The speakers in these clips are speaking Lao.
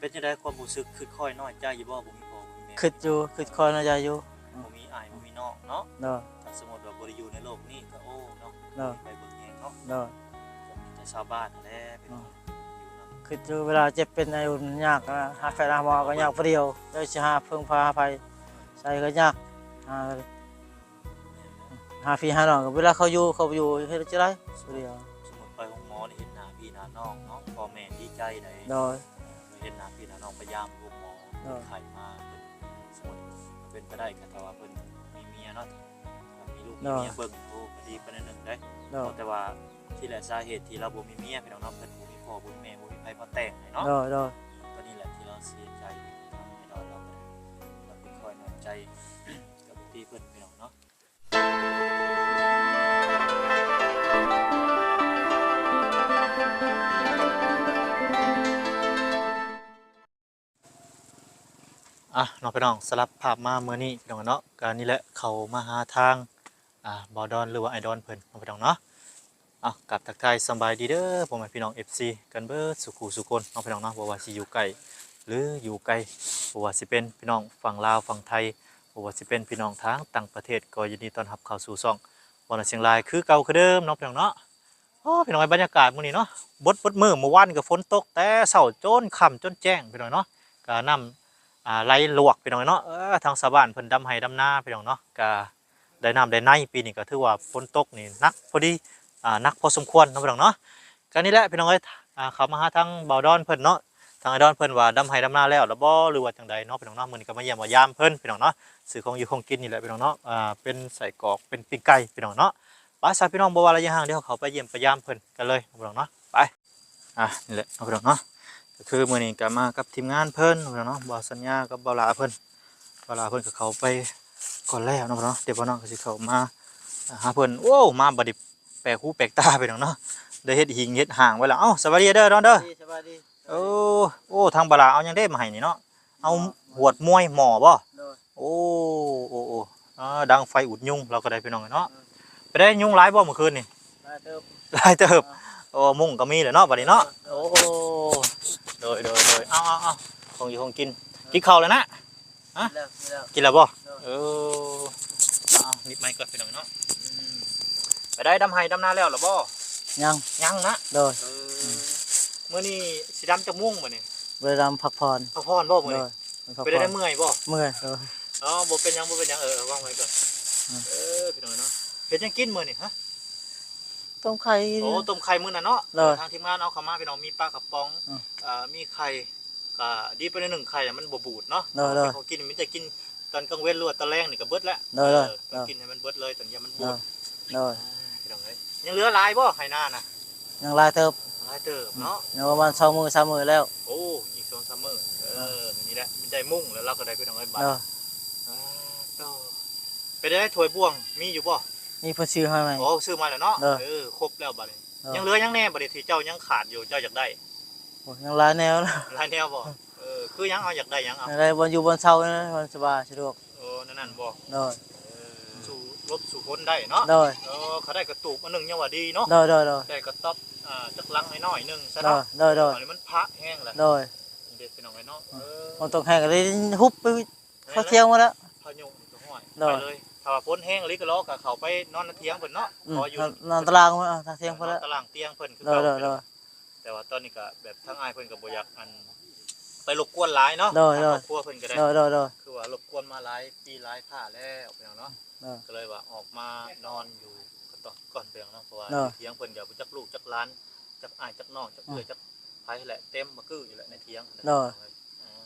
ປັນຈັ່ງໃດຄວາມຮູ້ສຶກ ຄຶດຄອຍນ້ອຍໃຈຢູ່ບໍ່? ບໍ່ມີພໍ່ບໍ່ມີແມ່ ຄຶດຢູ່ ຄຶດຄອຍນ້ອຍໃຈຢູ່. ບໍ່ມີອ້າຍບໍ່ມີນ້ອງເນາະ. ໂດຍ. ຖ້າສົມມຸດວ່າບໍ່ໄດ້ຢູ່ໃນໂລກນີ້ກໍ ໂອ້ເນາະ ໂດຍ ບໍ່ມີໃຜເບິ່ງແຍງເນາະ. ໂດຍ. ກໍມີແຕ່ຊາວບ້ານຫັ້ນແຫຼະ ເປັນ ໂດຍ ຢູ່ນຳ. ຄຶດຢູ່ ເວລາເຈັບເປັນໄອອຸ່ນຍາກ ຫາແພດຫາໝໍກໍຍາກຜູ້ດຽວ ແລ້ວຊິຫາເພິ່ງພາໃຜໃສ່ກໍຍາກ ຫາ ຫາພີ່ຫານ້ອງ ເວລາເຂົາຢູ່ ເຂົາບໍ່ຢູ່ ເຮັດຈັ່ງໃດ ຜູ້ດຽວ. ສົມມຸດໄປໂຮງໝໍນີ້ເຫັນໜ້າພີ່ໜ້ານ້ອງເນາະ ພໍ່ແມ່ດີໃຈໃດ໋. ໂດຍ. ເຫັນໜ້າພີ່ໜ້ານ້ອງ ໄປຢາມໂຮງໝໍ. ໂດຍ. ໄຂ້ມາ ເພິ່ນ ສົມມຸດເປັນໄປໄດ້ ກໍຖ້າວ່າເພິ່ນມີເມຍເນາະ ມີລູກມີເມຍເບິ່ງ ໂອ້ ກໍດີໄປແນວໜຶ່ງເດ້. ໂດຍ. ແຕ່ວ່າທີ່ແຫຼະ ສາເຫດທີ່ລາວບໍ່ມີເມຍ ພີ່ນ້ອງເນາະ ເພິ່ນບໍ່ມີພໍ່ບໍ່ມີແມ່ ບໍ່ມີໃຜມາແຕ່ງໃຫ້ເນາະ. ໂດຍ ໂດຍ. ກໍນີ້ແຫຼະທີ່ລາວເສຍໃຈ ທາງແມ່ດອນລາວກໍໄດ້ ລາວເປັນຄອຍນ້ອຍໃຈກັບທີ່ເພິ່ນ ພີ່ນ້ອງເນາະ. ອ່ະເນາະ ພີ່ນ້ອງ ສຳລັບພາບມາມື້ນີ້ ພີ່ນ້ອງເນາະ ກະນີ້ແຫຼະ ເຂົ້າມາຫາທາງ ອ່າ ບ່າວດອນ ຫຼືວ່າອ້າຍດອນເພິ່ນເນາະ ພີ່ນ້ອງເນາະ. ອ່ະ ກາບທັກທາຍສະບາຍດີເດີ ພໍ່ແມ່ພີ່ນ້ອງ ເອັຟຊີ ກັນເບິດສູ່ຄູ່ສູ່ຄົນເນາະ ພີ່ນ້ອງເນາະ ບໍ່ວ່າຊິຢູ່ໃກ້ ຫຼື ຢູ່ໄກ ບໍ່ວ່າຊິເປັນພີ່ນ້ອງຝັ່ງລາວ ຝັ່ງໄທ ບໍ່ວ່າຊິເປັນພີ່ນ້ອງທາງຕ່າງປະເທດ ກໍຍິນດີຕ້ອນຮັບເຂົ້າສູ່ຊ່ອງ ເວົ້ານຳສຽງລາຍ ຄືເກົ່າຄືເດີມເນາະ ພີ່ນ້ອງເນາະ. ໂອ້ ພີ່ນ້ອງເອີຍ ບັນຍາກາດມື້ນີ້ເນາະ ບົດ ເບິດມື້ ມື້ວານກໍຝົນຕົກແຕ່ເຊົ້າຈົນຄ່ຳຈົນແຈ້ງ ພີ່ນ້ອງເນາະ ກະນ້ຳ ອ່າ ໄຫຼຫຼວກ ພີ່ນ້ອງເນາະ. ເອີ ທາງຊາວບ້ານເພິ່ນດຳໄຮ່ດຳນາ ພີ່ນ້ອງເນາະ ກະໄດ້ນ້ຳໄດ້ໃນ ປີນີ້ກໍຖືວ່າຝົນຕົກນີ້ໜັກພໍດີ ອ່າ ໜັກພໍສົມຄວນເນາະ ພີ່ນ້ອງເນາະ. ກໍນີ້ແຫຼະ ພີ່ນ້ອງເອີຍ ອ່າ ເຂົ້າມາຫາທາງບ່າວດອນເພິ່ນເນາະ ທາງອ້າຍດອນເພິ່ນວ່າດຳໄຮ່ດຳນາແລ້ວລະບໍ່ ຫຼືວ່າຈັ່ງໃດເນາະ ພີ່ນ້ອງເນາະ. ມື້ນີ້ກໍມາຢ້ຽມມາຢາມເພິ່ນ ພີ່ນ້ອງເນາະ ຊື້ຂອງຢູ່ຂອງກິນນີ້ແຫຼະ ພີ່ນ້ອງເນາະ ອ່າ ເປັນໄສ້ກອກ ເປັນປີ້ງໄກ່ ພີ່ນ້ອງເນາະ. ໄປຊະ ພີ່ນ້ອງ ບໍ່ວ່າໄລຍະຫ່າງ ດຽວເຮົາໄປຢ້ຽມໄປຢາມເພິ່ນກັນເລີຍ ພີ່ນ້ອງເນາະ ໄປ. ອ່ະ ນີ້ແຫຼະເນາະ ພີ່ນ້ອງເນາະ ກໍຄືມື້ນີ້ກໍມາກັບທີມງານເພິ່ນເນາະ ບ່າວສັນຍາກັບບ່າວຫຼ້າເພິ່ນ ບ່າວຫຼ້າເພິ່ນກໍເຂົ້າໄປກ່ອນແລ້ວເນາະ ພີ່ນ້ອງເນາະ. ດຽວບ່າວນ້ອຍກໍຊິເຂົ້າມາຫາເພິ່ນ. ໂອ້ ມາບັດນີ້ແປກຫູແປກຕາ ພີ່ນ້ອງເນາະ ໄດ້ເຮັດຫີງເຮັດຮ່າງໄວ້ແລ້ວ. ເອົ້າ ສະບາຍດີເດີ ດອນເດີ ສະບາຍດີ. ໂອ້ ໂອ້ ທາງບ່າວຫຼ້າເອົາຫຍັງເດ້ມາໃຫ້ນີ້ເນາະ? ເອົາຫວດມວຍໝໍ້ບໍ່? ໂດຍ. ໂອ້ ໂອ້ ໂອ້ ອ່າ ດັງໄຟອຸດຍຸງ ລາວກໍໄດ້ ພີ່ນ້ອງເອີຍເນາະ. ເອີ ໄປໄດ້ຍຸງຫຼາຍບໍ່ມື້ຄືນນີ້? ຫຼາຍເຕີບ ຫຼາຍເຕີບ. ອ່າ ໂອ້ ມຸ້ງກໍມີແຫຼະເນາະ ບັດນີ້ເນາະ. ເອີ ໂອ້ ໂດຍ ໂດຍ ໂດຍ. ເອົາ ເອົາ ເອົາ ຂອງຢູ່ຂອງກິນ. ເອີ ກິນເຂົ້າແລ້ວນະ? ຮະ? ກິນແລ້ວ ກິນແລ້ວບໍ່? ໂດຍ. ເອີ ເອົາ ນິບໄມກ່ອນ ພີ່ນ້ອງເນາະ. ອືມ ໄປໄດ້ດຳໄຮ່ດຳນາແລ້ວລະບໍ່? ຍັງ ຍັງນະ? ໂດຍ. ເອີ ອືມ ມື້ນີ້ຊິດຳຈັກໂມງມື້ນີ້? ບໍ່ໄດ້ດຳ ພັກຜ່ອນ ພັກຜ່ອນບໍ່ມື້ນີ້? ໂດຍ. ໄປໄດ້ເມື່ອຍບໍ່? ເມື່ອຍ. ເອີ ອໍ ບໍ່ເປັນຫຍັງ ບໍ່ເປັນຫຍັງ. ເອີ ວາງໄວ້ກ່ອນ. ອືມ ເອີ ພີ່ນ້ອງເນາະ ເຮັດຫຍັງກິນມື້ນີ້? ຮະ? ຕົ້ມໄຂ່. ໂອ້ ຕົ້ມໄຂ່ມື້ນັ້ນເນາະ. ໂດຍ. ທາງທີມງານເອົາເຂົ້າມາ ພີ່ນ້ອງ ມີປາກະປ໋ອງ ອືມ ເອີ ມີໄຂ່ ກໍດີໄປໜຶ່ງ ໄຂ່ມັນບໍ່ບູດເນາະ. ໂດຍ ໂດຍ. ເອົາໄປກິນ ມີແຕ່ກິນຕອນກາງເວັນ ຫຼືວ່າຕອນແລງນີ້ກໍເບິດແລ້ວ. ໂດຍ ໂດຍ. ເອີ ຕ້ອງກິນໃຫ້ມັນເບິດເລີຍ ຕ້ອງຢ່າມັນບູດ. ໂດຍ ໂດຍ. ອ່າ ພີ່ນ້ອງເອີຍ ຍັງເຫຼືອຫຼາຍບໍ່ໄຮ່ນານະ? ຍັງຫຼາຍເຕີບ ຫຼາຍເຕີບເນາະ. ອືມ ຍັງປະມານສອງມື້ສາມມື້ແລ້ວ. ໂອ້ ອີກສອງສາມມື້. ເອີ ເອີ ນີ້ແຫຼະ ມັນໄດ້ມຸ້ງແລ້ວ ລາວກໍໄດ້ ພີ່ນ້ອງເອີຍ ບາດ. ໂດຍ. ອ່າ ໂຕ ເປັນໄດ໋ ຖ້ວຍບ່ວງມີຢູ່ບໍ່? ມີ ເພິ່ນຊື້ໃຫ້ໃໝ່. ໂອ້ ຊື້ມາແລ້ວເນາະ. ໂດຍ. ເອີ ຄົບແລ້ວບາດນີ້. ໂດຍ. ຍັງເຫຼືອຫຍັງແດ່ບາດນີ້ ທີ່ເຈົ້າຍັງຂາດຢູ່ ເຈົ້າຢາກໄດ້? ໂອ້ ຍັງຫຼາຍແນວ. ຫຼາຍແນວບໍ່? ເອີ ຄືຫຍັງ? ເອົາ ຢາກໄດ້ຫຍັງ? ເອົາ ຢາກໄດ້ບ່ອນຢູ່ບ່ອນເຊົານະ ມັນສະບາຍສະດວກ. ໂອ້ ແນວນັ້ນບໍ່? ໂດຍ. ເອີ ສູ້ລົບສູ້ຝົນໄດ້ເນາະ. ໂດຍ. ເອີ ຄັນໄດ້ກະຕູບອັນໜຶ່ງຍັງວ່າດີເນາະ. ໂດຍ ໂດຍ ໂດຍ. ໄດ້ກະຕ໊ອບ ອ່າ ຈັກຫຼັງນ້ອຍໆໜຶ່ງຊະເນາະ. ໂດຍ ໂດຍ ໂດຍ. ອັນນີ້ມັນພະແຮງແຫຼະ. ໂດຍ. ເດັດ ພີ່ນ້ອງເອີຍເນາະ. ອືມ ເອີ ມັນຕົກແຮງກໍໄດ້ຫຸບໄປ ແມ່ນແຫຼະ ເຂົາທ່ຽງໝົດແລ້ວ. ພາຍຸມັນກໍຫ້ອຍ ໂດຍ ໄປເລີຍ. ຖ້າວ່າຝົນແຮງອີ່ຫຼີກໍລໍກໍເຂົ້າໄປນອນໃນຖຽງເພິ່ນເນາະ. ອືມ ເພາະວ່າຢູ່ ນອນຕາລາງ ເອີ ທາງຖຽງເພິ່ນແຫຼະ ນອນຕາລາງຕຽງເພິ່ນຄືເກົ່າ. ໂດຍ ໂດຍ ໂດຍ. ແຕ່ວ່າຕອນນີ້ກໍແບບທາງອ້າຍເພິ່ນກໍບໍ່ຢາກ ອັນ ໄປລົບກວນຫຼາຍເນາະ. ໂດຍ ທາງ ໂດຍ ຄອບຄົວເພິ່ນກໍໄດ້ ໂດຍ ໂດຍ ໂດຍ ຄືວ່າລົບກວນມາຫຼາຍປີຫຼາຍຊາດແລ້ວ ພີ່ນ້ອງເນາະ. ໂດຍ. ກໍເລີຍວ່າອອກມານອນຢູ່ກະຕອກກ່ອນ ພີ່ນ້ອງເນາະ ເພາະວ່າ ໂດຍ ຢູ່ຖຽງເພິ່ນກໍບໍ່ຈັກລູກຈັກຫຼານ ຈັກອ້າຍຈັກນ້ອງ ຈັກເອື້ອຍ ອືມ ຈັກໃຜແຫຼະ ເຕັມມາກື້ຢູ່ແຫຼະໃນຖຽງ. ໂດຍ. ອ່າ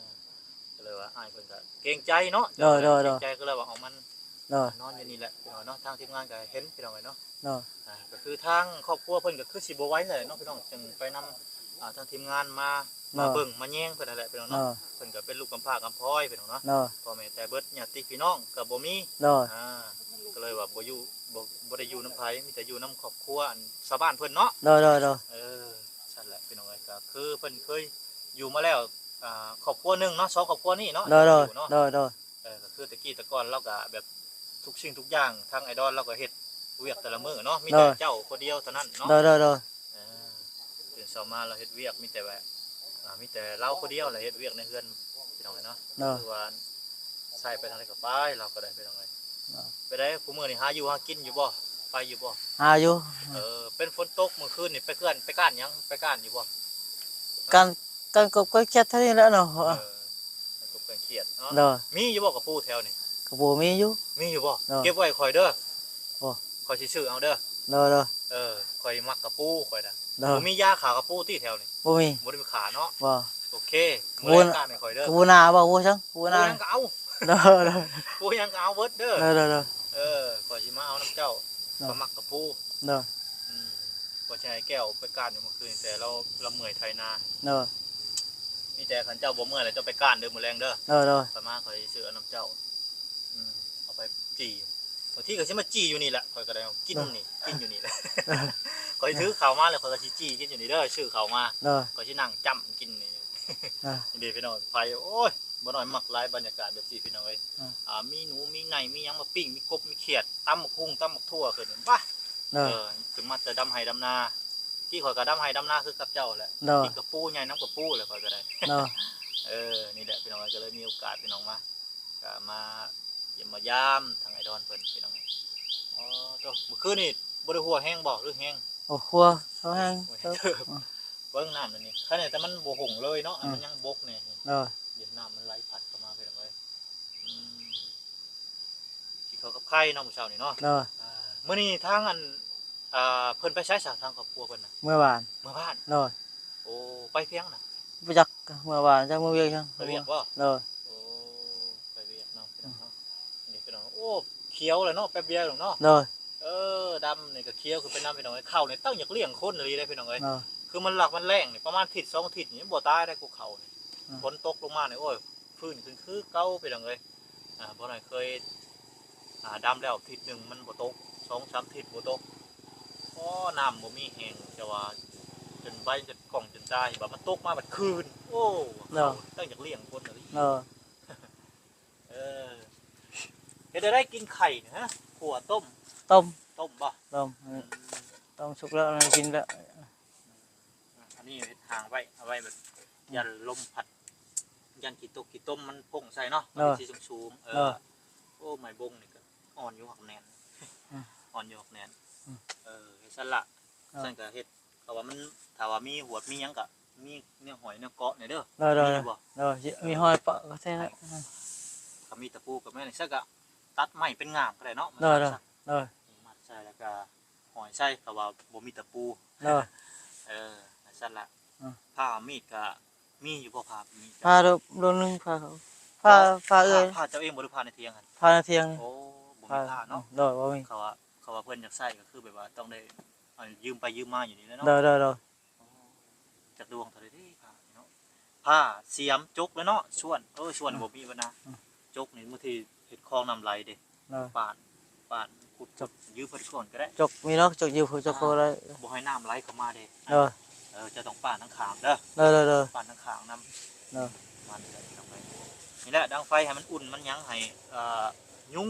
ກໍເລີຍວ່າອ້າຍເພິ່ນກໍເກງໃຈເນາະ. ໂດຍ ໂດຍ ໂດຍ. ເກງໃຈກໍເລີຍວ່າອອກມາ ໂດຍ ນອນຢູ່ນີ້ແຫຼະ ພີ່ນ້ອງເນາະ. ທາງທີມງານກໍເຫັນ ພີ່ນ້ອງເອີຍເນາະ. ໂດຍ. ອ່າ ກໍຄືທາງຄອບຄົວເພິ່ນກໍຄືຊິບໍ່ໄຫວແຫຼະເນາະ ພີ່ນ້ອງ ຈຶ່ງໄປນຳ ອ່າ ທາງທີມງານມາ ໂດຍ ມາເບິ່ງມາແຍງເພິ່ນຫັ້ນແຫຼະ ພີ່ນ້ອງເນາະ. ໂດຍ. ເພິ່ນກໍເປັນລູກກຳພ້າກຳພ້ອຍ ພີ່ນ້ອງເນາະ. ໂດຍ. ພໍ່ແມ່ແຕ່ເບິດ ຍາດຕິພີ່ນ້ອງກໍບໍ່ມີ. ໂດຍ. ອ່າ ກໍເລີຍວ່າບໍ່ຢູ່ ບໍ່ ບໍ່ໄດ້ຢູ່ນຳໃຜ ມີແຕ່ຢູ່ນຳຄອບຄົວ ອັນ ຊາວບ້ານເພິ່ນເນາະ. ໂດຍ ໂດຍ ໂດຍ. ເອີ ຊັ້ນແຫຼະ ພີ່ນ້ອງເອີຍ ກໍຄືເພິ່ນເຄີຍຢູ່ມາແລ້ວ ອ່າ ຄອບຄົວໜຶ່ງເນາະ ສອງຄອບຄົວນີ້ເນາະ. ໂດຍ ໂດຍ ທີ່ເຮົາຢູ່ເນາະ. ໂດຍ ໂດຍ. ເອີ ກໍຄືແຕ່ກີ້ແຕ່ກ່ອນລາວກໍແບບ ທຸກສິ່ງທຸກຢ່າງ ທາງອ້າຍດອນລາວກໍເຮັດວຽກແຕ່ລະມື້ເນາະ ມີແຕ່ ໂດຍ ເຈົ້າຄົນດຽວເທົ່ານັ້ນເນາະ. ໂດຍ ໂດຍ ໂດຍ. ເອີ ຕື່ນເຊົ້າມາລາວເຮັດວຽກ ມີແຕ່ວ່າ ເອີ ມີແຕ່ລາວຜູ້ດຽວແຫຼະເຮັດວຽກໃນເຮືອນ ພີ່ນ້ອງເອີຍເນາະ. ໂດຍ ຄືວ່າໃຊ້ໄປທາງໃດກໍໄປ ລາວກໍໄດ້ ພີ່ນ້ອງເອີຍ. ໂດຍ ໄປໃດ ຄຸມື້ນີ້ຫາຢູ່ຫາກິນຢູ່ບໍ່? ໄປຢູ່ບໍ່? ຫາຢູ່. ເອີ ເປັນຝົນຕົກມື້ຄືນນີ້ ໄປເຄື່ອນ ໄປກ້ານຫຍັງ? ໄປກ້ານຢູ່ບໍ່? ກ້ານ ກ້ານກົບກ້ານຂຽດເທົ່ານີ້ແຫຼະເນາະ. ເອີ ກ້ານກົບກ້ານຂຽດເນາະ. ໂດຍ ມີຢູ່ບໍ່ກະປູແຖວນີ້? ກະປູມີຢູ່. ມີຢູ່ບໍ່? ໂດຍ ເກັບໄວ້ຂ້ອຍເດີ. ໂອ້ ຂ້ອຍຊິຊື້ເອົາເດີ. ໂດຍ ໂດຍ ເອີ ຂ້ອຍມັກກະປູຂ້ອຍນະ. ໂດຍ ບໍ່ມີຢາຂ້າກະປູຕິແຖວນີ້? ບໍ່ມີ. ບໍ່ໄດ້ໄປຂ້າເນາະ? ບໍ່. ໂອເຄ ມື້ແລງກ້ານໃຫ້ຂ້ອຍເດີ. ກະປູນາບໍ່? ກະປູສັງ? ກະປູນາ ກະປູຫຍັງກໍເອົາ. ໂດຍ ໂດຍ ກະປູຫຍັງກໍເອົາເບິດເດີ. ໂດຍ ໂດຍ ໂດຍ ເອີ ຂ້ອຍຊິມາເອົານຳເຈົ້າ. ໂດຍ ຂ້ອຍມັກກະປູ. ໂດຍ ອືມ ວ່າຊິໃຫ້ແກ້ວໄປກ້ານຢູ່ມື້ຄືນ ແຕ່ລາວ ລາວເມື່ອຍໄຖນາ. ໂດຍ ມີແຕ່ຄັນເຈົ້າບໍ່ເມື່ອຍແລ້ວ ເຈົ້າໄປກ້ານເດີມື້ແລງເດີ. ໂດຍ ໂດຍ ຂ້ອຍມາ ຂ້ອຍຊິຊື້ເອົານຳເຈົ້າ. ອືມ ເອົາໄປຈີ່ ບາງທີກໍຊິມາຈີ່ຢູ່ນີ້ແຫຼະ. ຂ້ອຍກໍໄດ້ກິນ ໂດຍ ນີ້ ກິນຢູ່ນີ້ແຫຼະ. ໂດຍ ຂ້ອຍຖືເຂົ້າມາແລ້ວ ຂ້ອຍກໍຊິຈີ່ກິນຢູ່ນີ້ເດີ ຊື້ເຂົ້າມາ. ໂດຍ ຂ້ອຍຊິນັ່ງຈ້ຳກິນນີ້. ໂດຍ ນີ້ເດ້ພີ່ນ້ອງ ໄຟ ໂອ້ຍ ບໍ່ນ້ອຍມັກຫຼາຍບັນຍາກາດແບບນີ້ ພີ່ນ້ອງເອີຍ. ໂດຍ ອ່າ ມີໜູ ມີໄນ ມີຫຍັງມາປີ້ງ ມີກົບ ມີຂຽດ ຕຳບັກຫຸ່ງ ຕຳບັກຖົ່ວຂຶ້ນ ປະ. ໂດຍ ເອີ ຂຶ້ນມາແຕ່ດຳໄຮ່ດຳນາ ທີ່ຂ້ອຍກໍດຳໄຮ່ດຳນາຄືກັບເຈົ້າແຫຼະ. ໂດຍ ກິນກະປູໃຫຍ່ນຳກະປູແຫຼະ ຂ້ອຍກໍໄດ້. ໂດຍ ເອີ ນີ້ແຫຼະ ພີ່ນ້ອງເອີຍ ກໍເລີຍມີໂອກາດ ພີ່ນ້ອງມາ ກະມາຢ້ຽມມາຢາມທາງອ້າຍດອນເພິ່ນ ພີ່ນ້ອງ. ອໍ ໂຕ ມື້ຄືນນີ້ບໍ່ໄດ້ຫົວແຮງບໍ່ ຫຼືແຮງ? ໂອ້ ຫົວ ຫົວແຮງ ຫົວແຮງເຕີບ. ເອີ ເບິ່ງນ້ຳນີ້ ຄັນແຕ່ມັນບໍ່ຫົງເລີຍເນາະ ອືມ ມັນຍັງບົກແດ່. ໂດຍ ເຫັນນ້ຳມັນໄຫຼພັດເຂົ້າມາ ພີ່ນ້ອງເອີຍ. ອືມ ກິນເຂົ້າກັບໄຂ່ເນາະ ມື້ເຊົ້ານີ້ເນາະ. ໂດຍ ອ່າ ມື້ນີ້ທາງອັນ ອ່າ ເພິ່ນໄປໃສຊະ ທາງຄອບຄົວເພິ່ນນະ? ເມືອບ້ານ. ເມືອບ້ານ? ໂດຍ ໂອ້ ໄປພຽງນະ? ບໍ່ຈັກ ເມືອບ້ານ ຈັກເມືອວຽກຫຍັງ. ໄປວຽກບໍ່? ໂດຍ ໂອ້ ໄປວຽກເນາະ ພີ່ນ້ອງເນາະ. ອືມ ນີ້ພີ່ນ້ອງ ໂອ້ ຂຽວແລ້ວເນາະ ແປັບດຽວເນາະ. ໂດຍ ເອີ ດຳນີ້ກໍຂຽວຂຶ້ນໄປນຳ ພີ່ນ້ອງເອີຍ. ເຂົ້ານີ້ຕັ້ງຢາກລ້ຽງຄົນອີ່ຫຼີເດ້ ພີ່ນ້ອງເອີຍ. ໂດຍ ຄືມັນຫຼັກມັນແລ້ງນີ້ ປະມານທິດສອງທິດນີ້ບໍ່ຕາຍໄດ້ ກວ່າເຂົ້ານີ້. ອືມ ຝົນຕົກລົງມານີ້ ໂອ້ຍ ຟື້ນຂຶ້ນຄືເກົ່າ ພີ່ນ້ອງເອີຍ. ອ່າ ບໍ່ໜ້ອຍເຄີຍ ອ່າ ດຳແລ້ວທິດໜຶ່ງມັນບໍ່ຕົກ ສອງສາມທິດບໍ່ຕົກ. ໂອ້ ນ້ຳບໍ່ມີແຫ້ງ ແຕ່ວ່າຈົນໃບ ຈົນກ່ອງ ຈົນຕາຍ ບາດມັນຕົກມາບາດຄືນ. ໂອ້ ເນາະ ເຂົ້ານີ້ຕັ້ງຢາກລ້ຽງຄົນອີ່ຫຼີ. ເນາະ ເອີ ເຮັດແນວໃດກິນໄຂ່ນີ້ ຮະ? ຂົ້ວ ຕົ້ມ? ຕົ້ມ. ຕົ້ມບໍ່? ຕົ້ມ ອືມ ຕົ້ມສຸກແລ້ວກິນແລ້ວ. ອືມ ອັນນີ້ເຮັດຫາງໄວ້ ເອົາໄວ້ແບບ ອືມ ຢ້ານລົມພັດ ຢ້ານຂີ້ຕົກຂີ້ຕົມມັນພົ່ງໃສ່ເນາະ. ເອີ ມັນຊິສູງໆ. ເອີ ເອີ ໂອ້ ໄມ້ບົງນີ້ກໍອ່ອນຢູ່ ຫາກແໜ້ນ. ອືມ ອ່ອນຢູ່ ຫາກແໜ້ນ. ອືມ ເອີ ເຮັດຊັ້ນລະ. ເອີ ຊັ້ນກໍເຮັດ ເພາະວ່າມັນ ຖ້າວ່າມີຫວດມີຫຍັງກໍມີແນວຫອຍແນວເກາະແດ່ເດີ. ໂດຍ ໂດຍ ມີຢູ່ບໍ່? ໂດຍ ມີຫອຍປະກໍແທ້ແຫຼະ. ຖ້າມີຕະປູກໍແມ່ນ ຊັ້ນກໍຕັດໄມ້ເປັນງ່າມກໍໄດ້ເນາະ. ໂດຍ ໂດຍ ໂດຍ ມັດໃສ່ ມັດໃສ່ແລ້ວກໍ ຫ້ອຍໃສ່ ເພາະວ່າບໍ່ມີຕະປູ. ເນາະ ເອີ ຊັ້ນລະ. ອືມ ພ້າມີດກະມີຢູ່ບໍ່? ພ້າມີດກະ ພ້າໂດນໜຶ່ງ ພ້າ ພ້າ ພ້າເອື້ອຍ ພ້າເຈົ້າເອງບໍ່ ຫຼືພ້າໃນທຽງຫັ້ນ? ພ້າໃນທຽງ. ໂອ້ ບໍ່ມີພ້າເນາະ. ໂດຍ ບໍ່ມີ. ເຂົາວ່າ ເຂົາວ່າເພິ່ນຢາກໃຊ້ກໍຄືແບບວ່າຕ້ອງໄດ້ ອ່າ ຢືມໄປຢືມມາຢູ່ນີ້ແຫຼະເນາະ. ໂດຍ ໂດຍ ໂດຍ. ໂອ້ ຈັກດວງເທົ່າໃດເດ້ພ້ານີ້ເນາະ. ພ້າ ສຽມ ຈົກແຫຼະເນາະ. ສ່ວນ ເອີ ສ່ວນ ອືມ ບໍ່ມີບັນນາ. ອືມ ຈົກນີ້ບາງທີເຮັດຄອງນ້ຳໄຫຼເດ້. ໂດຍ ປານ ປານ ຂຸດ ຈົກ ຢືມເພິ່ນກ່ອນກໍໄດ້. ຈົກມີເນາະ ຈົກຢືມເພິ່ນ ຈົກກໍໄດ້. ອ່າ ບໍ່ໃຫ້ນ້ຳໄຫຼເຂົ້າມາເດ້. ໂດຍ ເອີ ເຈົ້າຕ້ອງປານທາງຂ້າງເດີ. ໂດຍ ໂດຍ ໂດຍ ປານທາງຂ້າງນຳ. ໂດຍ ປະມານນີ້ແຫຼະ ນີ້ແຫຼະ ດັງໄຟໃຫ້ມັນອຸ່ນ ມັນຫຍັງ ໃຫ້ ເອີ ຍຸງ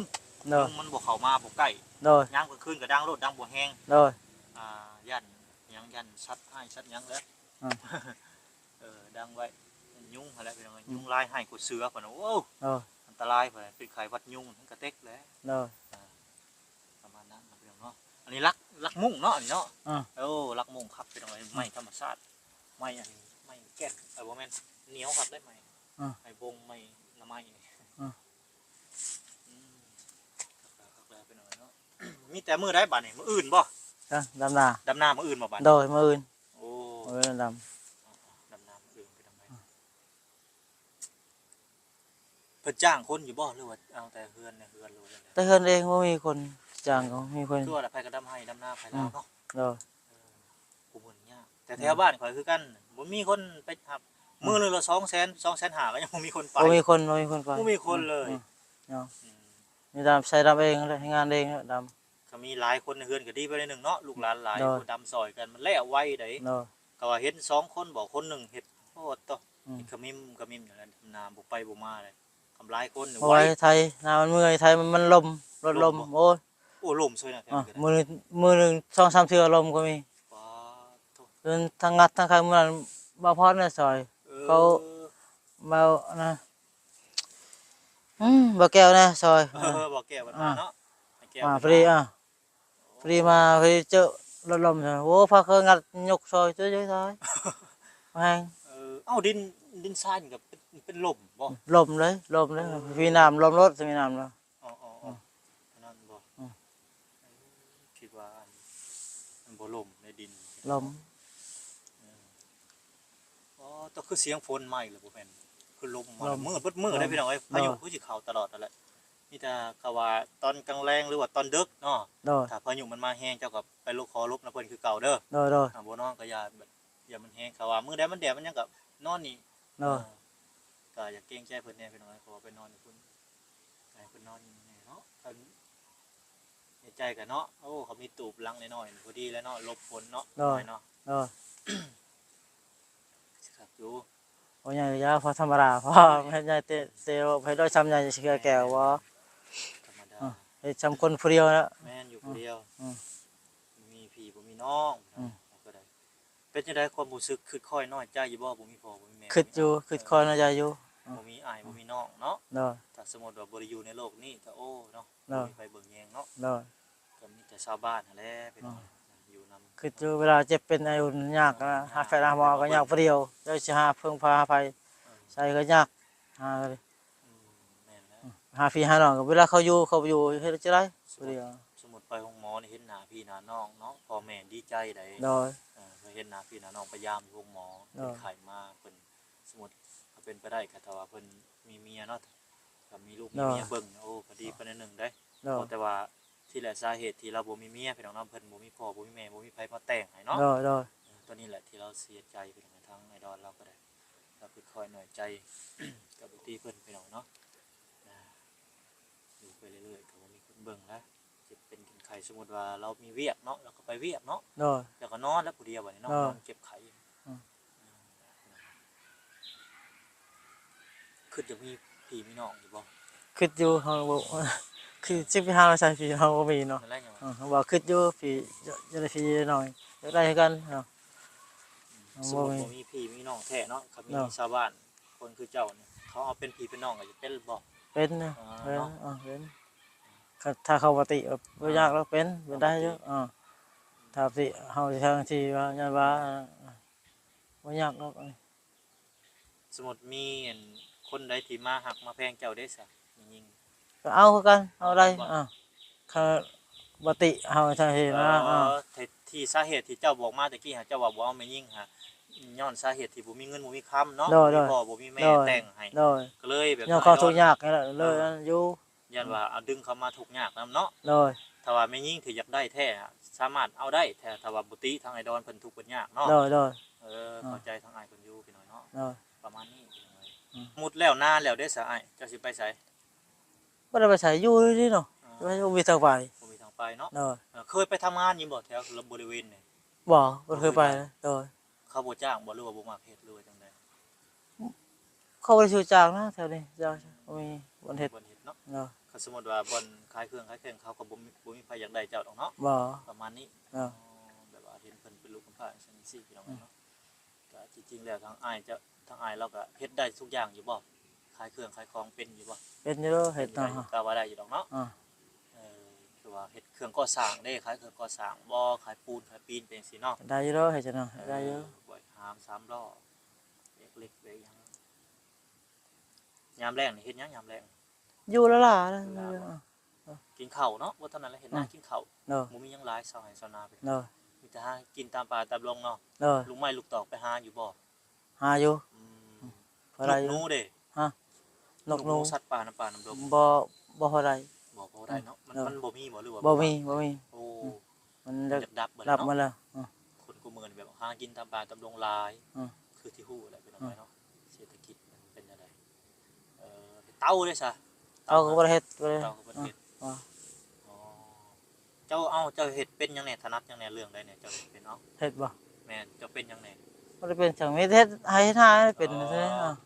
ໂດຍ ຍຸງມັນບໍ່ເຂົ້າມາ ບໍ່ໃກ້. ໂດຍ ຍາມກາງຄືນກໍດັງໂລດ ດັງບໍ່ແຮງ. ໂດຍ ອ່າ ຢ້ານຫຍັງ ຢ້ານສັດຮ້າຍສັດຫຍັງແຫຼະ. ອືມ ເອີ ດັງໄວ້ ຍຸງຫັ້ນແຫຼະ ພີ່ນ້ອງເອີຍ. ອືມ ຍຸງລາຍຮ້າຍກວ່າເສືອພຸ້ນນະ. ໂອ້ ເອີ ອັນຕະລາຍພຸ້ນນະ ເປັນໄຂ້ຫວັດຍຸງ ມັນກະເຕັກແຫຼະ. ໂດຍ ອ່າ ປະມານນັ້ນນະ ພີ່ນ້ອງເນາະ. ອັນນີ້ຫຼັກ ຫຼັກມຸ້ງເນາະ ອັນນີ້ເນາະ. ອືມ ໂອ້ ຫຼັກມຸ້ງຄັກ ພີ່ນ້ອງເອີຍ. ອືມ ໄມ້ທຳມະຊາດ ໄມ້ອັນ ໄມ້ແກ່ນ ເອີ ບໍ່ແມ່ນ ໜຽວຄັກໄດ໋ໄມ້. ອືມ ໄມ້ບົງ ໄມ້ໜໍ່ໄມ້ນີ້. ອືມ ອືມ ຄັກແລ້ວ ຄັກແລ້ວ ພີ່ນ້ອງເນາະ. ມີແຕ່ມື້ໃດບາດນີ້? ມື້ອື່ນບໍ່? ຈ້ະ ດຳນາ. ດຳນາມື້ອື່ນບໍ່ບາດ? ໂດຍ ມື້ອື່ນ. ໂອ້ ມື້ອື່ນດຳ ດຳນາມື້ອື່ນໄປດຳໄປ. ອືມ ເພິ່ນຈ້າງຄົນຢູ່ບໍ່ ຫຼືວ່າເອົາແຕ່ເຮືອນໃນເຮືອນ ຫຼືວ່າຈັ່ງໃດ? ແຕ່ເຮືອນເອງ ບໍ່ມີຄົນຈ້າງ ກໍມີຄົນ ຄືວ່າລະ ໃຜກໍດຳໄຮ່ດຳນາ ໃຜລາວເນາະ. ໂດຍ ເອີ ຜູ້ເພິ່ນຍາກ ແຕ່ແຖວ ອືມ ບ້ານຂ້ອຍຄືກັນ ບໍ່ມີຄົນໄປຮັບ. ອືມ ມື້ໜຶ່ງລະສອງແສນ ສອງແສນຫ້າ ກໍຍັງບໍ່ມີຄົນໄປ. ບໍ່ມີຄົນ ບໍ່ມີຄົນໄປ ບໍ່ມີຄົນເລີຍ. ອືມ ເນາະ. ອືມ ມີແຕ່ໃຊ້ດຳເອງແຫຼະ ເຮັດງານເອງແຫຼະ ດຳ. ກໍມີຫຼາຍຄົນໃນເຮືອນກໍດີໄປໜ້ອຍໜຶ່ງເນາະ ລູກຫຼານຫຼາຍ ໂດຍ ຜູ້ດຳຊ່ອຍກັນ ມັນແລ້ວໄວໃດ໋. ໂດຍ ກໍວ່າເຫັນສອງຄົນບໍ ຄົນໜຶ່ງເຮັດ ໂອ້ໂຕ ອືມ ເຮັດຂະມິມຂະມິມຢູ່ນັ້ນ ນາບໍ່ໄປບໍ່ມາເລີຍ. ຄຳຫຼາຍຄົນນີ້ ບໍ່ໄວ ໄວ ໄຖນາມັນເມື່ອຍ ໄຖມັນ ມັນລົ້ມ ລົດລົ້ມ ລົ້ມບໍ່? ໂອ້ຍ ໂອ້ ລົ້ມເຊີຍນະ. ອ່າ ມື້ໜຶ່ງ ມື້ໜຶ່ງສອງສາມເທື່ອລົ້ມກໍມີ. ປາດໂທ້ ຈົນທັງງັດທັງໄຂ ມື້ນັ້ນບ່າວພອນນະຊ່ອຍ. ເອີ ເວົ້າ ເອີ ເວົ້ານະ ອືມ ບໍ່ແກ້ວນະ ຊອຍ ເອີ ບໍ່ແກ້ວເພິ່ນມາເນາະ ບໍ່ແກ້ວ ມາ ເພິ່ນ ພໍດີ ມາ ອາ ພໍດີມາ ພໍດີເຈີລົດລົ້ມ ໂອ້ ພາເຂົາງັດຍົກຊອຍ ເຈົ້າ ເຈົ້າຊອຍ ແຮງ ເອີ ເອົ້າ ດິນ ດິນຊາຍນີ້ກໍເປັນ ເປັນລົມບໍ່? ລົມເລີຍ ລົມເລີຍ ອືມ ມີນ້ຳລົມລົດ ມີນ້ຳລະ ອໍໆໆ ອືມ ອັນນັ້ນບໍ່? ອືມ ເອີ ຄິດວ່າອັນ ມັນບໍ່ລົມໃນດິນ ລົມ ເອີ ອໍ ແຕ່ຄືສຽງຝົນມາອີກແລ້ວ ບໍ່ແມ່ນ ຄືລົມມາ ລົມ ມືດເບິດມື້ເດ້ພີ່ນ້ອງເອີຍ ໂດຍ ພາຍຸຄືຊິເຂົ້າຕະຫຼອດຫັ້ນແຫຼະ ມີແຕ່ກະວ່າຕອນກາງແລງ ຫຼືວ່າຕອນເດິກເນາະ ໂດຍ ຖ້າພາຍຸມັນມາແຮງ ເຈົ້າກໍໄປລົບ ຂໍຫຼົບນຳເພິ່ນຄືເກົ່າເດີ ໂດຍໆ ຖ້າບໍ່ນອນກໍຢ່າ ແບບ ຢ່າມັນແຮງ ຖ້າວ່າມື້ໃດມັນແດດມັນຫຍັງກໍນອນນີ້ ໂດຍ ເອີ ກໍຢ່າເກງໃຈເພິ່ນແດ່ພີ່ນ້ອງ ເພາະວ່າໄປນອນຢູ່ພຸ້ນ ໃຫ້ເພິ່ນນອນຢູ່ນີ້ແດ່ເນາະ ຄັນໃນໃຈກໍເນາະ ໂອ້ ເຂົາມີຕູບຫຼັງນ້ອຍໆ ພໍດີແລ້ວເນາະ ຫຼົບຝົນເນາະ ໂດຍ ນ້ອຍເນາະ ໂດຍ ຊິຄັກຢູ່ ບໍ່ໃຫຍ່ ຢ່າ ພໍທຳມະດາ ພໍ ແມ່ນ ເຮັດໃຫຍ່ເຕະ ເຕະ ເຮັດໄດ້ຊ່ຳໃຫຍ່ຊິເຄືອແກ້ວບໍ່? ທຳມະດາ ເຮັດຊ່ຳຄົນຜູ້ດຽວນະ ແມ່ນ ຢູ່ຜູ້ດຽວ ອືມ ບໍ່ມີພີ່ບໍ່ມີນ້ອງ ອືມ ເຮົາກໍໄດ້ ເປັນຈັ່ງໃດຄວາມຮູ້ສຶກ ຄຶດຄອຍນ້ອຍໃຈຢູ່ບໍ່? ບໍ່ມີພໍ່ບໍ່ມີແມ່ ຄຶດຢູ່ ຄຶດຄອຍນ້ອຍໃຈຢູ່ ບໍ່ມີອ້າຍ ອືມ ບໍ່ມີນ້ອງເນາະ ໂດຍ ຖ້າສົມມຸດວ່າບໍ່ໄດ້ຢູ່ໃນໂລກນີ້ກໍ ໂອ້ ເນາະ ໂດຍ ບໍ່ມີໃຜເບິ່ງແຍງເນາະ ໂດຍ ກໍມີແຕ່ຊາວບ້ານຫັ້ນແຫຼະ ພີ່ນ້ອງ ອືມ ຢູ່ນຳ ຄຶດຢູ່ ເວລາເຈັບເປັນອາຍຸຍາກ ຫາແພດຫາໝໍກໍຍາກຜູ້ດຽວ ຈັກຊິຫາເພິ່ງພາໃຜ ເອີ ໃສກໍຍາກ ຫາ ອືມ ແມ່ນແລ້ວ ຫາພີ່ຫານ້ອງ ເວລາເຂົາຢູ່ ເຂົາບໍ່ຢູ່ ເຮັດຈັ່ງໃດ ສົມມຸດ ສົມມຸດໄປໂຮງໝໍນີ້ເຫັນໜ້າພີ່ໜ້ານ້ອງເນາະ ພໍ່ແມ່ດີໃຈໃດ ໂດຍ ເອີ ເຫັນໜ້າພີ່ໜ້ານ້ອງ ໄປຢາມຢູ່ໂຮງໝໍ ໂດຍ ເປັນໄຂ້ມາ ເພິ່ນ ສົມມຸດ ຖ້າເປັນໄປໄດ້ ກໍຖ້າວ່າເພິ່ນມີເມຍເນາະ ຖ້າມີລູກມີເມຍເບິ່ງ ໂອ້ ກໍດີໄປໜ້ອຍໜຶ່ງເດ້ ໂດຍ ເພາະແຕ່ວ່າ ທີ່ແຫຼະ ສາເຫດທີ່ລາວບໍ່ມີເມຍ ພີ່ນ້ອງເນາະ ເພິ່ນບໍ່ມີພໍ່ບໍ່ມີແມ່ ບໍ່ມີໃຜມາແຕ່ງໃຫ້ເນາະ ໂດຍໆ ເອີ ຕອນນີ້ແຫຼະທີ່ລາວເສຍໃຈ ພີ່ນ້ອງ ທາງອ້າຍດອນລາວກໍໄດ້ ລາວຄຶດຄອຍນ້ອຍໃຈ ກັບລູກທີ່ເພິ່ນ ພີ່ນ້ອງເນາະ ອ່າ ຢູ່ໄປເລື້ອຍໆ ກໍບໍ່ມີຄົນເບິ່ງລະ ເຈັບເປັນເປັນໄຂ້ ສົມມຸດວ່າລາວມີວຽກເນາະ ລາວກໍໄປວຽກເນາະ ໂດຍ ແລ້ວກໍນອນແລ້ວຜູ້ດຽວບັດນີ້ເນາະ ໂດຍ ນອນເຈັບໄຂ້ ອືມ ຄຶດຢາກມີພີ່ມີນ້ອງຢູ່ບໍ່? ຄຶດຢູ່ ເຮົາບໍ່ ຄືຊິໄປຫາໃສພີ່ ເຮົາບໍ່ມີເນາະ ນັ້ນແຫຼະຫຍັງ ເອີ ວ່າຄຶດຢູ່ພີ່ ຢາກ ຢາກໄດ້ພີ່ໄດ້ນ້ອງ ຢາກໄດ້ຄືກັນເນາະ ອືມ ບໍ່ມີ ສົມມຸດບໍ່ມີພີ່ມີນ້ອງແທ້ເນາະ ຄັນມີ ເນາະ ຊາວບ້ານຄົນຄືເຈົ້ານີ້ ເຂົາເອົາເປັນພີ່ເປັນນ້ອງກໍຈະເປັນບໍ່? ເປັນນະ ອ່າ ເປັນ ເນາະ ເອີ ເປັນ ຄັນ ຖ້າເຂົາບໍ່ຕິ ເອີ ບໍ່ຍາກດອກ ເປັນ ເປັນໄດ້ຢູ່ ເອີ ຖ້າຕິ ເຮົາທາງທີ່ວ່າ ຢ້ານວ່າ ອ່າ ບໍ່ຍາກດອກ ສົມມຸດມີອັນຄົນໃດທີ່ມາຮັກມາແພງເຈົ້າເດ້ຊະ ແມ່ຍິງ ກໍເອົາຄືກັນ ເອົາໄດ້ ເອົາບໍ່ ເອີ ຄັນບໍ່ຕິເຮົາ ເອີ ທີ່ ທີ່ສາເຫດທີ່ເຈົ້າບອກມາຕະກີ້ຫັ້ນ ເຈົ້າວ່າບໍ່ເອົາແມ່ຍິງຫັ້ນ ຍ້ອນສາເຫດທີ່ບໍ່ມີເງິນບໍ່ມີຄຳເນາະ ໂດຍໆ ບໍ່ມີພໍ່ບໍ່ມີແມ່ ໂດຍ ແຕ່ງໃຫ້ ໂດຍ ກໍເລີຍແບບ ຍ້ອນຄວາມທຸກຍາກນີ້ແຫຼະ ເລີຍ ອ່າ ຢູ່ ຢ້ານວ່າເອົາດຶງເຂົາມາທຸກຍາກນຳເນາະ ໂດຍ ຖ້າວ່າແມ່ຍິງທີ່ຢາກໄດ້ແທ້ ສາມາດເອົາໄດ້ ແຕ່ຖ້າວ່າບໍ່ຕິ ທາງອ້າຍດອນເພິ່ນທຸກເພິ່ນຍາກເນາະ ໂດຍໆ ເອີ ເອີ ເຂົ້າໃຈທາງອ້າຍເພິ່ນຢູ່ ພີ່ນ້ອງເນາະ ໂດຍ ປະມານນີ້ ອືມ ໝົດແລ້ວນານແລ້ວເດ້ສະອ້າຍ ເຈົ້າຊິໄປໃສ? ບໍ່ໄດ້ໄປໃສ ຢູ່ນີ້ເນາະ ອໍ ບໍ່ມີທາງໄປ ບໍ່ມີທາງໄປເນາະ ໂດຍ ເອີ ເຄີຍໄປທຳງານຢູ່ບໍ່ ແຖວບໍລິເວນນີ້? ບໍ່ ບໍ່ເຄີຍໄປ ບໍ່ເຄີຍໄປ ໂດຍ ເຂົາບໍ່ຈ້າງບໍ່ ຫຼືວ່າບໍ່ມັກເຮັດ ຫຼືວ່າຈັ່ງໃດ? ເຂົາບໍ່ໄດ້ຖືກຈ້າງນະແຖວນີ້ ເຈົ້າ ບໍ່ມີບ່ອນເຮັດ ບ່ອນເຮັດເນາະ ເນາະ ຄັນສົມມຸດວ່າບ່ອນຂາຍເຄື່ອງຂາຍແຂງ ເຂົາກໍບໍ່ມີ ບໍ່ມີໃຜຢາກໄດ້ເຈົ້າດອກເນາະ ບໍ່ ປະມານນີ້ ເນາະ ອໍ ແບບວ່າເຫັນເພິ່ນເປັນລູກກຳພ້າຈັ່ງຊີ້ ພີ່ນ້ອງເອີຍເນາະ ອືມ ກໍທີ່ຈິງແລ້ວທາງອ້າຍເຈົ້າ ທາງອ້າຍລາວກໍເຮັດໄດ້ທຸກຢ່າງຢູ່ບໍ່? ຂາຍເຄື່ອງຂາຍຂອງເປັນຢູ່ບໍ່? ເປັນຢູ່ ເຮັດເນາະ ເປັນຢູ່ ກໍວ່າໄດ້ຢູ່ດອກເນາະ ອືມ ເອີ ຄືວ່າເຮັດເຄື່ອງກໍ່ສ້າງເດ້ ຂາຍເຄື່ອງກໍ່ສ້າງບໍ່ ຂາຍປູນຂາຍປີນໄປຈັ່ງຊີ້ເນາະ ໄດ້ຢູ່ດອກ ເຮັດເນາະ ເອີ ໄດ້ຢູ່ ບວກຫາມສາມລໍ້ ແບກເຫຼັກແບກຫຍັງ ຍາມແລງນີ້ເຮັດຫຍັງຍາມແລງ? ຢູ່ລ້າໆ ລ້າໆ ເອີ ກິນເຂົ້າເນາະ ບໍ່ເທົ່ານັ້ນແຫຼະ ເຮັດນາ ອືມ ກິນເຂົ້າ ໂດຍ ບໍ່ມີຫຍັງຫຼາຍ ຊາວໄຮ່ຊາວນາໄປ ໂດຍ ມີແຕ່ຫາກິນຕາມປ່າຕາມດົງເນາະ ໂດຍ ລູກໄມ້ລູກຕອກໄປຫາຢູ່ບໍ່? ຫາຢູ່ ອືມ ພໍໄດ້ຢູ່ ນົກໜູເດ້? ຮະ ນົກໜູ ນົກໜູ ສັດປ່ານຳປ່ານຳດົງ ບໍ່ ບໍ່ພໍໄດ້ ບໍ່ພໍໄດ້ເນາະ ອືມ ມັນ ໂດຍ ມັນບໍ່ມີບໍ່ ຫຼືວ່າ ບໍ່ມີ ບໍ່ມີ ບໍ່ມີ ໂອ້ ອືມ ມັນຢາກດັບເບິດ ດັບໝົດແລ້ວ ອືມ ຄົນຄູ່ມື້ນີ້ແບບຫາກິນຕາມປ່າຕາມດົງຫຼາຍ ອືມ ຄືທີ່ຮູ້ແຫຼະ ພີ່ນ້ອງເອີຍເນາະ ເສດຖະກິດມັນເປັນຈັ່ງໃດ? ເອີ ເຕົາເດ້ຊະ? ເຕົາກໍບໍ່ໄດ້ເຮັດ ບໍ່ໄດ້ ເຕົາກໍບໍ່ໄດ້ເຮັດ ອືມ ອໍ ເຈົ້າ ເອົ້າ ເຈົ້າເຮັດເປັນຫຍັງແດ່? ຖະໜັດຫຍັງແດ່? ເລື່ອງໃດແດ່? ເຈົ້າເຮັດເປັນ ເອົ້າ ເຮັດບໍ່? ແມ່ນ ເຈົ້າເປັນຫຍັງແດ່? ບໍ່ໄດ້ເປັນຫຍັງ ມີແຕ່ເຮັດໄຮ່ເຮັດນາເປັນ ອໍ ຊື່ໆ ເນາະ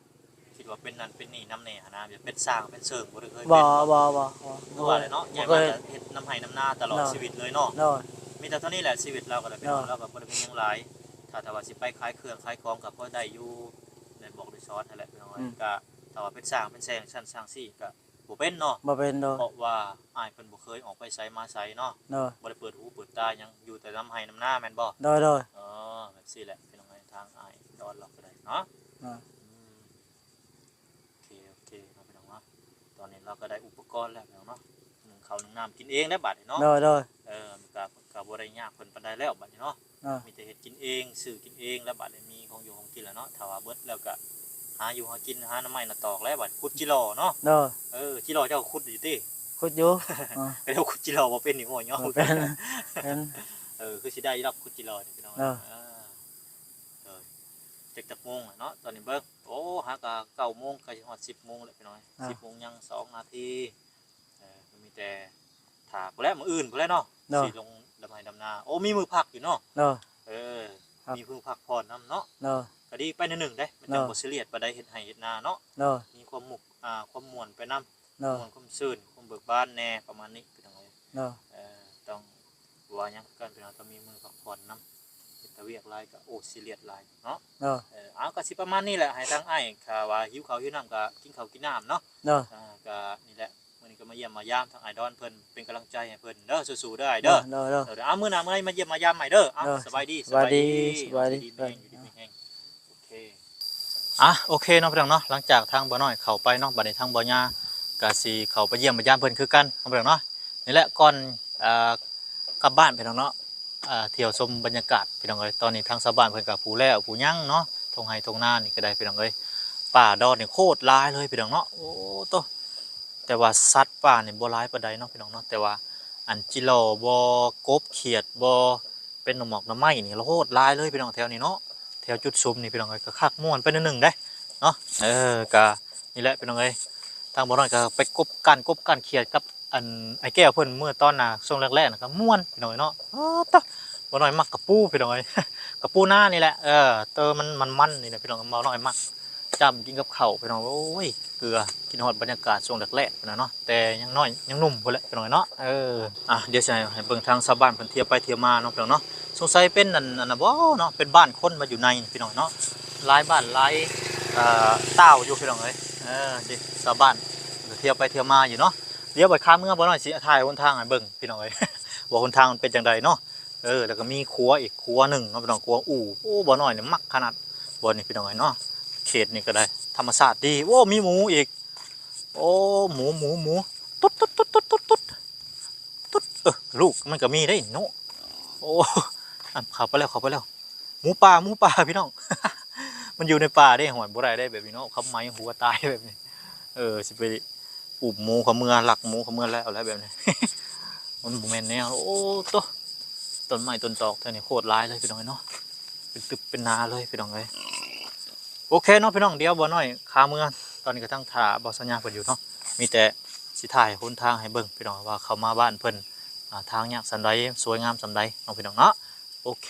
ຄິດວ່າເປັນນັ້ນເປັນນີ້ນຳແດ່ຫັ້ນນະ ແບບເປັນຊ່າງເປັນເສີງ ບໍ່ໄດ້ເຄີຍເປັນບໍ່? ບໍ່ ບໍ່ ບໍ່ ບໍ່ ຄືວ່າແຫຼະເນາະ ບໍ່ເຄີຍ ໃຫຍ່ມາກໍເຮັດນຳໄຮ່ນຳນາຕະຫຼອດ ໂດຍ ຊີວິດເລີຍເນາະ ໂດຍ ມີແຕ່ເທົ່ານີ້ແຫຼະ ຊີວິດລາວກໍໄດ້ ໂດຍ ເປັນ ລາວກໍບໍ່ໄດ້ມີຫຍັງຫຼາຍ ຖ້າ ຖ້າວ່າຊິໄປຂາຍເຄື່ອງຂາຍຂອງກໍພໍໄດ້ຢູ່ ໄດ້ບອກໄດ້ ສອນຫັ້ນແຫຼະພີ່ນ້ອງເອີຍ. ອືມ ກະຖ້າວ່າເປັນຊ່າງເປັນແສງຊັ້ນຊ່າງຊີ້ກະບໍ່ເປັນເນາະ ບໍ່ເປັນ ໂດຍ ເພາະວ່າອ້າຍເພິ່ນບໍ່ເຄີຍອອກໄປໃສມາໃສເນາະ ໂດຍ ບໍ່ໄດ້ເປີດຫູເປີດຕາຫຍັງ ຢູ່ແຕ່ນຳໄຮ່ນຳນາແມ່ນບໍ່? ໂດຍ ໂດຍ ເອີ ແບບຊີ້ແຫຼະພີ່ນ້ອງເອີຍ ທາງອ້າຍດອນລາວກໍໄດ້ເນາະ ໂດຍ ອືມ ໂອເຄ ໂອເຄເນາະພີ່ນ້ອງເນາະ ຕອນນີ້ລາວກໍໄດ້ອຸປະກອນແລ້ວພີ່ນ້ອງເນາະ ໜຶ້ງເຂົ້າໜຶ້ງນ້ຳກິນເອງແລ້ວບາດນີ້ເນາະ ໂດຍ ໂດຍ ເອີ ມັນກໍ ກໍບໍ່ໄດ້ຍາກເພິ່ນປານໃດແລ້ວບາດນີ້ເນາະ ເອີ ມີແຕ່ເຮັດກິນເອງ ຊື້ກິນເອງແລ້ວບາດນີ້ ມີຂອງຢູ່ຂອງກິນແລ້ວເນາະ ຖ້າວ່າເບິດແລ້ວກະຫາຢູ່ຫາກິນ ຫາໜໍ່ໄມ້ໜໍ່ຕອກແລ້ວບາດ ຂຸດຈີຫຼໍ່ເນາະ ໂດຍ ເອີ ຈີຫຼໍ່ເຈົ້າຂຸດຢູ່ຕິ? ຂຸດຢູ່ ເອີ ແຕ່ວ່າຂຸດຈີຫຼໍ່ບໍ່ເປັນນີ້ ໂອ້ຍ ບໍ່ເປັນ ເປັນ ເອີ ຄືຊິໄດ້ດອກຂຸດຈີຫຼໍ່ນີ້ພີ່ນ້ອງ ໂດຍ ເອີ ເອີ ຈັກ ຈັກໂມງແລ້ວເນາະ ຕອນນີ້ເບິ່ງ ໂອ້ ຫາກະເກົ້າໂມງ ໃກ້ຊິຮອດສິບໂມງແລ້ວພີ່ນ້ອງ ເອີ ສິບໂມງຍັງສອງນາທີ ເອີ ກໍມີແຕ່ຖ້າພຸ້ນແຫຼະ ມື້ອື່ນພຸ້ນແຫຼະເນາະ ໂດຍ ຊິລົງດຳໄຮ່ດຳນາ ໂອ້ ມີມື້ພັກຢູ່ເນາະ ໂດຍ ເອີ ພັກ ມີມື້ພັກຜ່ອນນຳເນາະ ໂດຍ ກໍດີໄປໜ້ອຍໜຶ່ງເດ້ ມັນ ໂດຍ ຈັ່ງບໍ່ຊີຣຽສປານໃດ ເຮັດໄຮ່ເຮັດນາເນາະ ໂດຍ ມີຄວາມໝຸກ ອ່າ ຄວາມມ່ວນໄປນຳ ໂດຍ ມ່ວນຄວາມຊື່ນ ຄວາມເບີກບານແດ່ປະມານນີ້ພີ່ນ້ອງເອີຍ ໂດຍ ເອີ ຕ້ອງ ວ່າຫຍັງຄືກັນ ພີ່ນ້ອງ ຕ້ອງມີມື້ພັກຜ່ອນນຳ ເຮັດແຕ່ວຽກຫຼາຍກໍ ໂອ້ ຊີຣຽສຫຼາຍເນາະ ໂດຍ ເອີ ເອົາ ກໍຊິປະມານນີ້ແຫຼະ ໃຫ້ທາງອ້າຍ ຖ້າວ່າຫິວເຂົ້າຫິວນ້ຳກໍກິນເຂົ້າກິນນ້ຳເນາະ ໂດຍ ອ່າ ກໍນີ້ແຫຼະ ມື້ນີ້ກໍມາຢ້ຽມມາຢາມທາງອ້າຍດອນເພິ່ນ ເປັນກຳລັງໃຈໃຫ້ເພິ່ນເດີ ສູ້ໆເດີອ້າຍເດີ ໂດຍ ໂດຍ ໂດຍ ເອົາ ມື້ໜ້າມື້ໃດມາຢ້ຽມມາຢາມໃໝ່ເດີ ເອົາ ໂດຍ ສະບາຍດີ ສະບາຍດີ ສະບາຍດີ ສະບາຍດີ ຢູ່ດີມີແຮງ ຢູ່ດີມີແຮງ ໂອເຄ ອ່ະ ໂອເຄເນາະພີ່ນ້ອງເນາະ ຫຼັງຈາກທາງບ່າວນ້ອຍເຂົ້າໄປເນາະ ບັດນີ້ທາງບ່າວຍາກໍຊິເຂົ້າໄປຢ້ຽມໄປຢາມເພິ່ນຄືກັນເນາະພີ່ນ້ອງເນາະ ນີ້ແຫຼະ ກ່ອນ ເອີ ກັບບ້ານພີ່ນ້ອງເນາະ ເອີ ທ່ຽວຊົມບັນຍາກາດພີ່ນ້ອງເອີຍ ຕອນນີ້ທາງຊາວບ້ານເພິ່ນກໍຜູ້ແລ້ວຜູ້ຍັງເນາະ ທົ່ງໄຮ່ທົ່ງນານີ້ກໍໄດ້ພີ່ນ້ອງເອີຍ ປ່າດອນນີ້ໂຄດຫຼາຍເລີຍພີ່ນ້ອງເນາະ ໂອ້ໂຕ ແຕ່ວ່າສັດປ່ານີ້ບໍ່ຫຼາຍປານໃດເນາະພີ່ນ້ອງເນາະ ແຕ່ວ່າອັນຈີຫຼໍ່ບໍ ກົບຂຽດບໍ ເປັນໜໍ່ໝອກໜໍ່ໄມ້ນີ້ໂຄດຫຼາຍເລີຍພີ່ນ້ອງ ແຖວນີ້ເນາະ ແຖວຈຸດຊຸມນີ້ພີ່ນ້ອງເອີຍ ກໍຄັກມ່ວນໄປໜ້ອຍໜຶ່ງເດ້ເນາະ ເອີ ກໍນີ້ແຫຼະພີ່ນ້ອງເອີຍ ທາງບ່າວນ້ອຍກໍໄປກົບກ້ານ ກົບກ້ານຂຽດກັບອັນອ້າຍແກ້ວເພິ່ນເມື່ອຕອນໜ້າຊ່ວງແລກໆນະ ກໍມ່ວນພີ່ນ້ອງເອີຍເນາະ ອໍ ຕະ ບ່າວນ້ອຍມັກກະປູພີ່ນ້ອງເອີຍ ກະປູນານີ້ແຫຼະ ເອີ ໂຕມັນມັນໆນີ້ແຫຼະພີ່ນ້ອງ ບ່າວນ້ອຍມັກຈ້ຳກິນກັບເຂົ້າພີ່ນ້ອງ ໂອ້ຍ ເກືອ ຄິດຮອດບັນຍາກາດຊ່ວງແລກໆພຸ້ນນະເນາະ ແຕ່ຍັງນ້ອຍຍັງໜຸ່ມພຸ້ນແຫຼະພີ່ນ້ອງເນາະ ເອີ ອ່ະ ດຽວຊິໃຫ້ ໃຫ້ເບິ່ງທາງຊາວບ້ານເພິ່ນທ່ຽວໄປທ່ຽວມາເນາະພີ່ນ້ອງເນາະ ສົງໄສເປັນອັນ ອັນນັ້ນບໍ່ເນາະ ເປັນບ້ານຄົນມາຢູ່ໃນພີ່ນ້ອງເນາະ ຫຼາຍບ້ານຫຼາຍ ເອີ ຕ່າວຢູ່ພີ່ນ້ອງເອີຍ ເອີ ນີ້ຊາວບ້ານທ່ຽວໄປທ່ຽວມາຢູ່ເນາະ ດຽວບັດຄາເມືອບ່າວນ້ອຍຊິຖ່າຍຫົນທາງໃຫ້ເບິ່ງພີ່ນ້ອງເອີຍ ວ່າຫົນທາງມັນເປັນຈັ່ງໃດເນາະ ເອີ ແລ້ວກໍມີຂົວອີກຂົວໜຶ່ງເນາະພີ່ນ້ອງ ຂົວອູ່ ໂອ້ ບ່າວນ້ອຍນີ້ມັກຂະໜາດ ບ່ອນນີ້ພີ່ນ້ອງເອີຍເນາະ ເຂດນີ້ກໍໄດ້ທຳມະຊາດດີ ໂອ້ ມີໝູອີກ ໂອ້ ໝູ ໝູ ໝູ ຕຸດ ຕຸດ ຕຸດ ຕຸດ ຕຸດ ຕຸດ ເອີ ລູກມັນກໍມີເດ້ເນາະ ໂອ້ ອັນ ເຂົ້າໄປແລ້ວ ເຂົ້າໄປແລ້ວ ໝູປ່າ ໝູປ່າພີ່ນ້ອງ ມັນຢູ່ໃນປ່າເດ້ ໂຫຍ ບໍ່ໄດ້ເດ້ແບບນີ້ເນາະ ເຂົາໄໝຫົວຕາຍແບບນີ້ ເອີ ຊິໄປອຸ້ມໝູເຂົາເມືອ ລັກໝູເຂົາເມືອແລ້ວແຫຼະແບບນີ້ ມັນບໍ່ແມ່ນແນວ ໂອ້ໂຕ ຕົ້ນໄມ້ຕົ້ນຕອກແຖວນີ້ໂຄດຫຼາຍເລີຍພີ່ນ້ອງເອີຍເນາະ ເປັນຕຶບເປັນໜາເລີຍພີ່ນ້ອງເອີຍ ໂອເຄເນາະພີ່ນ້ອງ ດຽວບ່າວນ້ອຍຄາເມືອ ຕອນນີ້ກໍທັງຖ້າບ່າວສັນຍາເພິ່ນຢູ່ເນາະ ມີແຕ່ຊິຖ່າຍຫົນທາງໃຫ້ເບິ່ງພີ່ນ້ອງ ວ່າເຂົ້າມາບ້ານເພິ່ນ ອ່າ ທາງຍາກສ່ຳໃດ ສວຍງາມສ່ຳໃດເນາະພີ່ນ້ອງເນາະ ໂອເຄ.